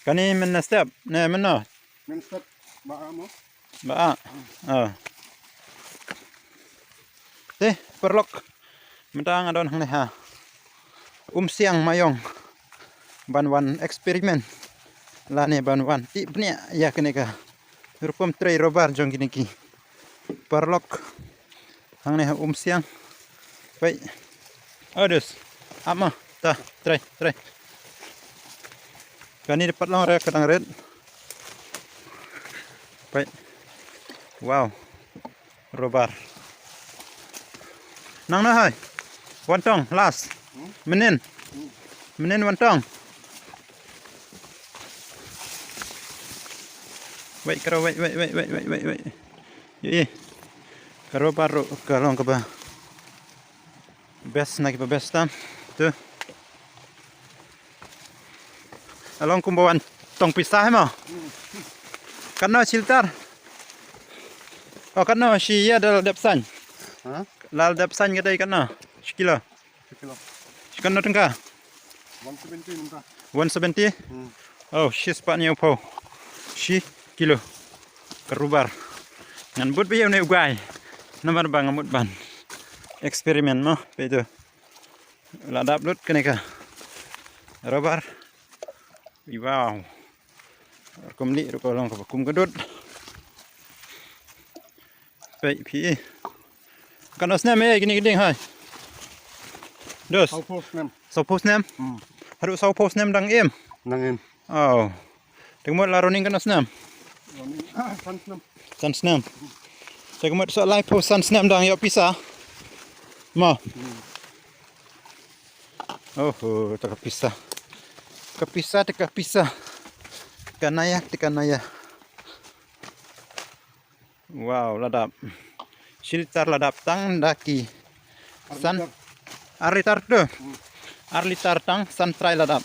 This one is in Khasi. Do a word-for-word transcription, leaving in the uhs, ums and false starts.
Kane mynne step ne mynno? Mynstep ba a mo. Ba a. Oh. Te paralok mynta nga don hangne ha Umsiang Maiong ban wan experiment lane ban wan tip bniah ïa kane ka rukom trei rubber jong kine ki paralok. Hangne ha Umsiang. Peit. Adus. Ama ta trei trei. Kane da pat long re ka dang rit. Peit. Wow. Rubber. Nang na hai. Wantong last. Menin. Menin wantong. Wait karo wait wait wait wait wait wait wait. Ye. Karo baru ka long kaba best na kiba best tam. Tu. Along kumba wan tong pisa hema. Katno shiltar. Oh katno shi ya dal dep san. Ha? Lal dep san kadai katno. Shi kilo. Shi kilo. Shi katno tengka. One seventy mynta. One seventy. Hmm. Oh shi spah ni upau. Shi kilo. Ka rubber. Ngan bud bieu ne ugai. Namar ba ngan bud ban experiment mo. Peit tu. La dap lut kane ka rubber. Wow. Rukom li rukom long ka kum ka dud. Peit phi. Katno snem eh kini kiding hai. Dos. Saw phew snem. Saw phew snem. Hmm. Haduh saw phew snem dang im. Dang im. Oh. Te ka mut la running katno snem? Running san snem. San snem. Te ka mut sa lai phew san snem dang ïoh pisa. Ma. Oh, te ka pisa. Ka pisa te ka pisa. Ka naya te ka naya. Wow, la dap. Shi litar la dap tang da ki san. Ar litar tu. Ar litar tang san trai la dap.